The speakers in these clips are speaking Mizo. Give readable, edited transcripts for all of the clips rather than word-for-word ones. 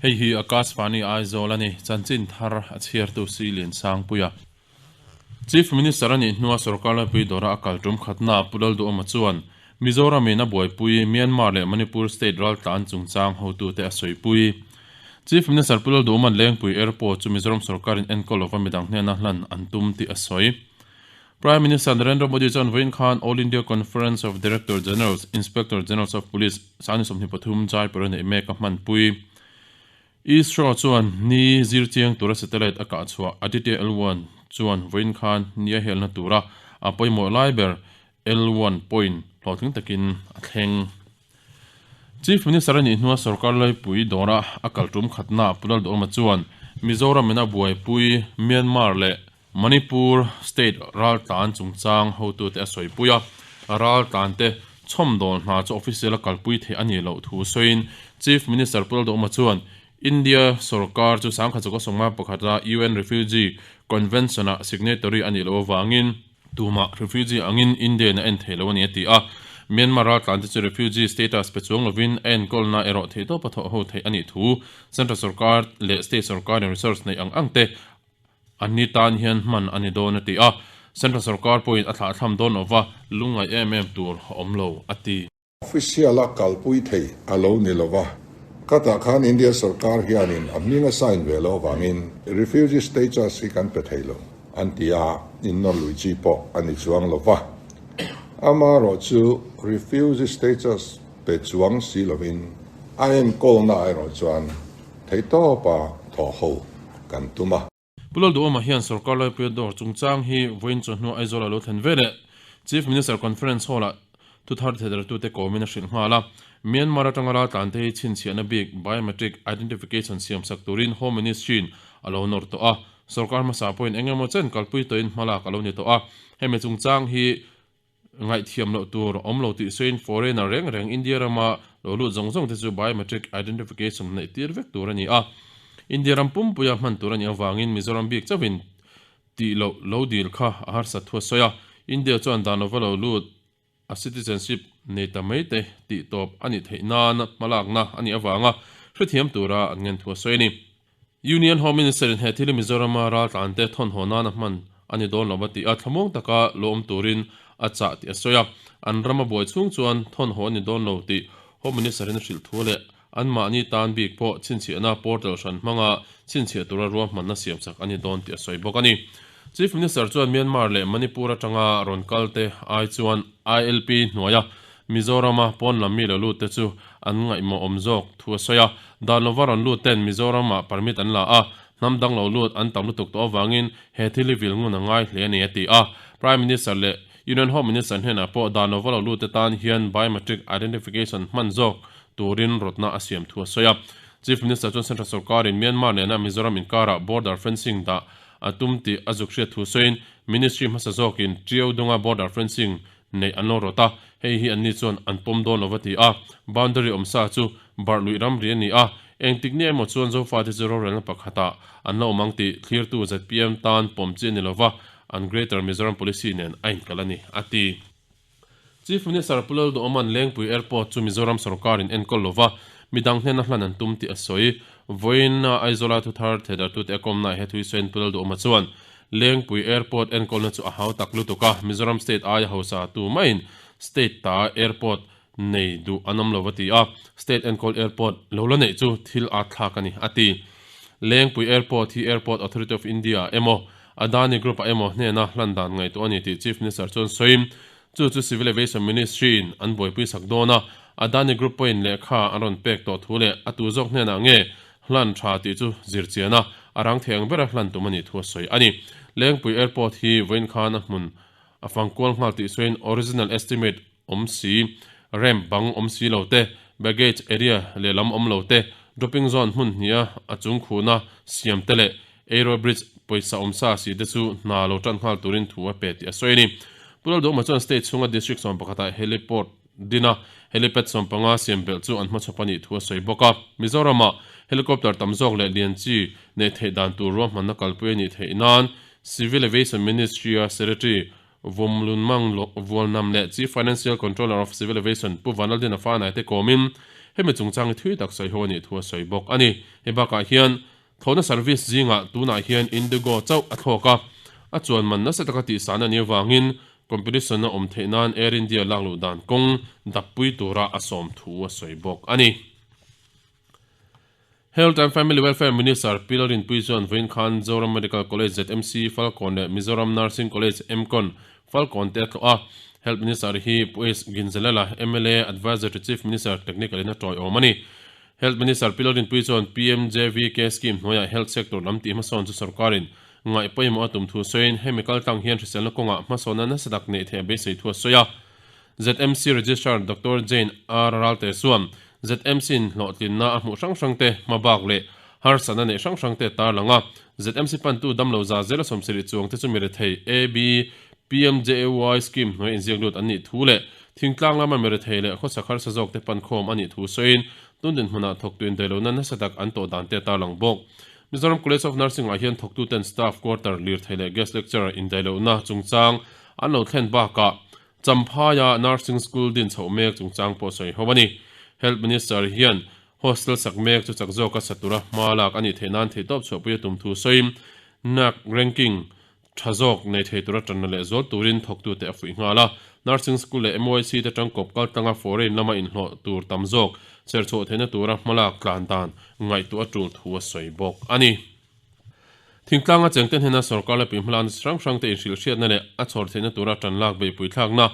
Hei hi Akashvani Aizawl a ni, chanchin thar a chhiartu Si Liansangpuia. Chief Minister a nih hnua sorkar laipui dawra a kal tum khatna Pu Lalduhawma chuan Mizoram in a buaipui Myanmar leh Manipur state raltlan chungchang hotute a sawipui. Chief Minister Pu Lalduhawma'n Lengpui Airport chu Mizoram sorkarin enkawl lova midang hnena hlan an tum tih a sawi. Prime Minister Narendra Modi chuan vawiin khan All India Conference of Director Generals, Inspector Generals of Police sangni 23 Jaipur a neih mek a hmanpui. ISRO chuan ni zir chiang tura satellite a kah chhuah Aditya L1 chuan vawiin khan ni a helna tura a pawimawh lai ber L1 point hlawhtling takin a thleng. Chief Minister a nih hnua sorkar laipui dawra a kal tum khatna Pu Lalduhawma chuan Mizoram in a buaipui Myanmar leh Manipur State raltlan chungchang hotute a sawipui a, raltlante chhawmdawl hna chu official a kalpui theih a nih loh thu sawiin Chief Minister Pu Lalduhawma chuan India sorkar chu sangkhat chawka sawmnga pakhata UN Refugee Convention-a signatory a nih loh avangin tumah refugee angin India in a en thei lo a ni a ti a. Myanmar raltlante chu refugee status pe chuang lovin a enkawlna erawh theihtawpa thawh ho theih a nih thu Central sorkar leh State sorkarin resource neih ang ang te An ni tan hian hman a ni dawn a ti a, Central sorkar pawhin a thlahthlam dawn lova lungngaih em em tur a awm lo a ti. Official a kalpui thei a lo ni lova, khatah khan India sorkar hianin a hming a sign ve loh avangin refugee status hi kan pe thei lo an ti a, innawr lui chi pawh a ni chuang lova. Amaherawh chu refugee status pe chuang si lovin a enkawlna erawh chuan Theihtawpa thawh ho kan tum a. Pu Lalduhawma hian sorkar laipuia dawr chungchang hi vawiin chawhnu Aizawl a lo thlen veleh Chief Minister Conference Hall-ah thuthar thehdartute kawmin a hrilh nghal a. Myanmar atanga raltlante hi chhinchhiahna bik biometric identification siamsak turin Home Ministry-in a lo nawr tawh a. Sorkar hmasa pawhin eng emaw chen kalpui tawhin hmalak a lo ni tawh a. Hemi chungchang hi Ngaihthiam loh tur awm lo tih sawiin foreigner reng reng India rama lo lut zawng zawng te chu biometric identification neih tir vek tur a ni a. India ram pumpuia hman tur a nih avangin Mizoram bik chauhin tih loh lo dil kha a harsat thu a sawi a. India chuan dan lova lo lut a citizenship nei ta mai te tih tawp a nih theih nan hmalakna a nih avanga hrethiam tura an ngen thu a sawi a ni. Union Home Minister in he thil hi Mizorama raltlante thawnhaw nana hman a ni dawn lo a ti a, thlamuang taka lo awm turin a chah tih a sawi a. An rama buai chhung chuan thawnhaw a ni dawn lo tih Home Minister in a hrilh thu leh anmahni tan bik pawh chhinchhiahna portal hran hmanga chhinchhiah tura ruahmanna siamsak a ni dawn tih a sawi bawk a ni. Chief Minister chuan Myanmar leh Manipur atanga rawn kalte ai chuan ILP hnuaia Mizorama pawn lam mi lo lut te chu an ngaihmawh awm zawk thu a sawi a, dan lova rawn lut ten Mizoramah permit an la a, hnam dang lo lut an tam lutuk tawh avangin he thil hi vil ngun a ngai hle a ni a ti a. Prime Minister leh Union Home Minister hnenah pawh dan lova lo lut te tan hian biometric identification hman zawk turin rawtna a siam thu a sawi a. Chief Minister chuan Central sorkarin Myanmar nena Mizoram inkarah border fencing dah a tum tih a zuk hriat thu sawiin Ministry hmasa zawkin Tiau dunga border fencing neih an lo rawt a, hei hi anni chuan an pawm dawn lo va ti a, boundary awmsa chu barh luih ramri a ni a, engtik ni emaw chuan Zofate chu rorelna pakhatah an la awm ang tih thlirtu zpm tan pawm chi a ni lo va, an Greater Mizoram Policy nen a inkalh a ni, a ti. Chief Minister Pu Lalduhawma'n Lengpui Airport chu Mizoram sorkarin enkawl lo va, midang hnena hlan an tum tih a sawi. Vawiina Aizawla thuthar thehdartute a kawmnaah he thu hi sawiin Pu Lalduhawma chuan, Lengpui Airport enkawlna chu a hau tak lutuk a, Mizoram State aia hausa tu maiin State ta Airport nei duh an awm lo a ti a, State enkawl Airport lo la neih chu thil at thlak a ni, a ti. Lengpui Airport hi Airport Authority of India ah emaw, Adani Group ah emaw hnena hlan dan ngaihtuah a ni tih Chief Minister chuan sawiin, chu chu Civil Aviation Ministry in an buaipui sak dawn a, Adani Group pawhin lehkha an rawn pek tawh thu leh a tu zawk hnenah nge Hlan tha tih chu zir chian a, a rang thei ang bera hlan tum a nih thu a sawi a ni. Lengpui Airport hi vawiin khan a hmun a fang kual nghal tih sawiin original estimate awm si, ramp bang awm si lo te, baggage area lehlam awm lo te, dropping zone hmun hniha a chung khuhna siam te leh aero bridge pawisa awm sa si te chu hna lo tan nghal turin thu a pe tih a sawi a ni. Pu Lalduhawma chuan state chhunga district 11 ah heliport Dina helipad 15 siam belh chu an hmachhawp a nih thu a sawi bawk a. Mizoramah helicopter tam zawk leh lian chi neih theih dan tur ruahmanna kalpui a nih theih nan Civil Aviation Ministry-a Secretary Vumlunmang Vualnam leh Chief Financial Controller of Civil Aviation Pu Vanlaldina Fanai te kawmin Hemi chungchang hi thui tak sawi ho a nih thu a sawi bawk a ni. Hei bakah hian thlawhna service zingah tunah hian IndiGo chauh a thlawk a, a chuan man nasa taka tihsan a nih avangin competition a awm theih nan Air India lak luh dan kawng dappui tura a sawm thu a sawi bawk a ni. Health and Family Welfare Minister Pi Lalrinpuii chuan vawiin khan Zoram Medical College, ZMC, Falkawn leh Mizoram Nursing College, MCON, Falkawn te a tlawh a. Health Minister hi Pu S. Ginzalela, mla, Adviser to Chief Minister, Technical in a tawiawm a ni. Health Minister Pi Lalrinpuii chuan PMJVK scheme hnuaiah health sector lam tih hmasawn chu sorkarin ngaih pawimawh a tum thu sawiin hemi kaltlang hian hriselna kawngah hmasawnna nasa tak neih theih a beisei thu a sawi a. ZMC Registrar Doctor Jane R. Ralte chuan ZMC-in hlawhtlinna a hmuh hrang hrangte hmabak leh harsatna neih hrang hrangte a tarlang a. ZMC pantu damlo za zela sawmsarih chuangte chu mi rethei AB, PMJAY scheme hnuai inziak lut an nih thu leh thingtlang lama mi rethei leh khawsak harsa zawkte pankhawm a nih thu sawiin tun dinhmunah thawktu indaihlohna nasa tak an tawh dante a tarlang bawk. Mizoram College of Nursing-ah hian thawktuten staff quarter, lirthei leh guest lecturer indaihlohna chungchang an lo thlen bakah Champhaia Nursing School din chhoh mek chungchang pawh sawi ho a ni. Health Minister hian hostel sak mek chu chak zawka sa tura hma lak a nih theih nan theihtawp chhuahpui a tum thu sawiin NAAC ranking tha zawk nei thei tura tanna leh zual turin thawktute a fuih nghal a. Nursing School leh MYC te tangkawp kaltlanga foreign lama inhlawh tur tam zawk serchhuah theihna tura hmalak tlan dan ngaihtuah a tul thu a sawi bawk a ni. Thingtlanga chengte hnena sorkar leh puihmalakna chi hrang hrangte inhrilhhriatna leh a chhawr theihna tura tan lak beihpui thlakna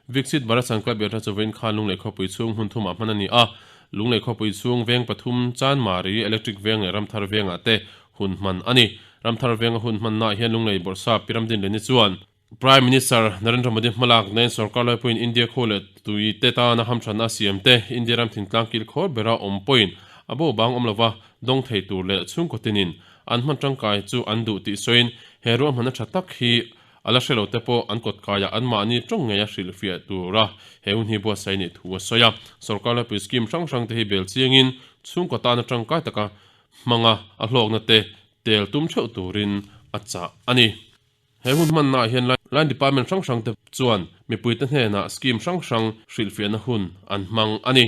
Viksit Bharat Sankalp Yatra chu vawiin khan Lunglei khawpui chhung hmun thumah hman a ni a. Lunglei khawpui chhung veng pathum, Chanmari, Electric Veng leh Ramthar Vengah te hun hman a ni. Ramthar Venga hun hmannaah hian Lunglei Bawrhsap Pi Ramdinleni chuan, Prime Minister Narendra Modi hmalak nen sorkar laipuiin India khaw leh tui te tana hamthanna a siam te, India ram thingtlang kil khawr bera awm pawhin a bo bang awm lova dawng thei tur leh chhungkaw tinin an hman tangkai chu an duh tih sawiin he ruahmanna tha tak hi a la hre lo te pawh an kawtkaiah anmahni tawng ngeia hrilhfiah tura he hun hi buatsaih nih thu a sawi a. Sorkar laipui scheme hrang hrang te hi bel chiangin chhungkaw tana tangkai taka hmanga a hlawkna te tel tum theuh turin a chah a ni. He hun hmannaah hian Line Department hrang hrangte chuan mipuite hnenah scheme hrang hrang hrilhfiahna hun an hmang a ni.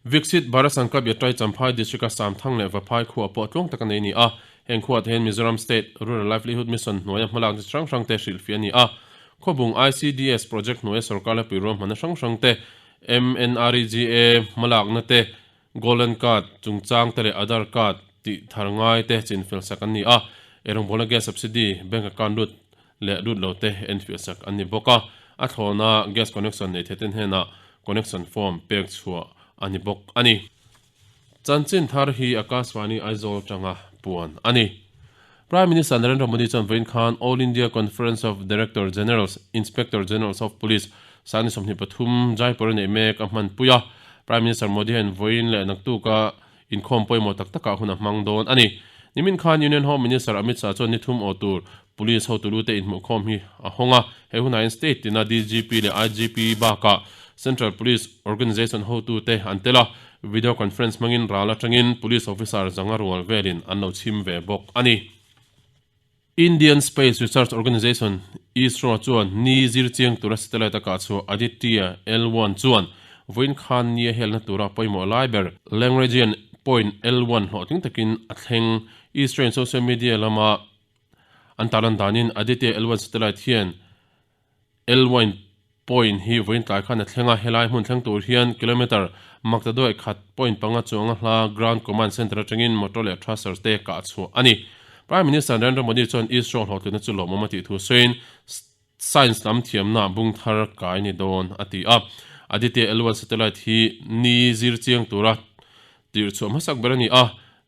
Viksit Bharat Sankalp Yatrai Champhai District-a Samthang leh Vaphai khua pawh tluang tak a nei a ni a. Heng khuaah te hian Mizoram State Rural Livelihood Mission hnuaia hmalakna chi hrang hrangte hrilhfiah a ni a. Khawbung ICDS Project hnuaia sorkar lepui ruahmanna hrang hrangte, MNREGA hmalakna te, Golden Card chungchang te leh Aadhaar Card tih thar ngai te chinfel sak an ni a, eirawngbawlna gas subsidy, bank account lut leh lut lo te enfiah sak an ni bawk a, a thlawna gas connection nei thei te hnenah connection form pek chhuah a ni bawk a ni. Chanchin thar hi Akashvani Aizawl atanga puan a ni. Prime Minister Narendra Modi chuan vawiin khan All India Conference of Director Generals, Inspector Generals of Police sangni 23 Jaipur a neih mek a hmanpui a. Prime Minister Modi hian vawiin leh naktuka inkhawm pawimawh tak takah hun a hmang dawn a ni. Nimin khan Union Home Minister Amit Shah chuan ni thum aw tur Police hotulute inhmuhkhawm hi a hawng a. He hunah hian state tina DGP leh IGP bakah Central Police Organisation hotute an tel a. Video conference hmangin ral atangin Police officer zanga rual velin an lo chhim ve bawk a ni. Indian Space Research Organisation, ISRO, chuan ni zir chiang tura satellite a kah chhuah Aditya L1 chuan vawiin khan ni a helna tura pawimawh lai ber Lagrangian point L1 hlawhtling takin a thleng. ISRO in social media lama an tarlan danin Aditya L1 satellite hian L1 point hi vawiin tlai khan a thleng a, helai hmun thleng tur hian kilometre maktaduai khat point panga chuanga hla Ground Command Centre atangin motor leh thrusters te kah chhuah a ni. Prime Minister Narendra Modi chuan ISRO hlawhtlinna chu lawmawm a tih thu sawiin science lam thiamna bung thar kai ni dawn a ti a. Aditya L1 satellite hi ni zir chiang tura tirh chhuah hmasak ber a ni a,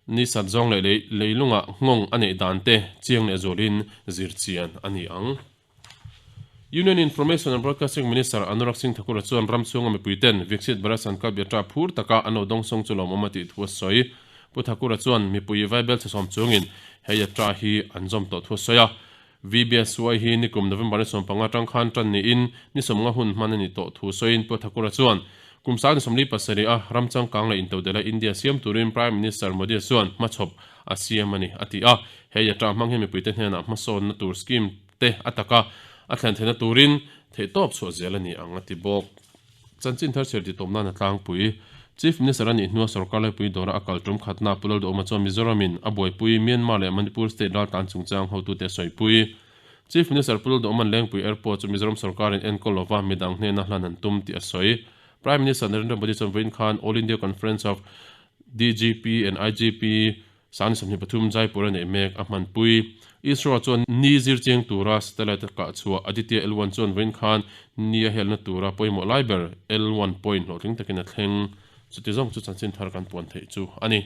ni sat zawng leh leilungah nghawng a neih dan te chiang leh zualin zir chian a ni ang. Union Information and Broadcasting Minister Anurag Singh Thakur-a chuan ram chhunga mipuiten Viksit Bharat Sankalp Yatra phur taka an lo dawngsawng chu lawmawm a tih thu a sawi. Pu Thakur-a chuan mipui vaibel chhe sawm chungin he yatra hi an zawm tawh thu a sawi a. VBSY hi nikum November ni 15 atang khan tan niin ni 50 hun hman a nih tawh thu sawiin Pu Thakur-a chuan kum sang ni 47 a ram changkang leh intodelh a India siam turin Prime Minister Modi-a chuan hmachhawp a siam a ni a ti a. He yatra hmang hian mipuite hnenah hmasawnna tur scheme te a taka a thlen theihna turin theihtawp chhuah zel a ni ang a ti bawk. Chanchin thar chhiar titawp nan a tlangpui. Chief Minister a nih hnua sorkar laipui dawra a kal tum khatna Pu Lalduhawma chuan Mizoramin a buaipui Myanmar leh Manipur state raltlan chungchang hotute a sawipui. Chief Minister Pu Lalduhawma'n Lengpui Airport chu Mizoram sorkarin enkawl lova midang hnena hlan an tum tih a sawi. Prime Minister Narendra Modi chuan vawiin khan All India Conference of DGP and IGP Sangni 23 Jaipur a neih mek a hmanpui. ISRO chuan ni zir chiang tura satellite a kah chhuah Aditya L1 chuan vawiin khan ni a helna tura pawimawh lai ber L1 point hlawhtling takin a thleng. Chuti zawng chu chanchin thar kan puan theih chu a ni.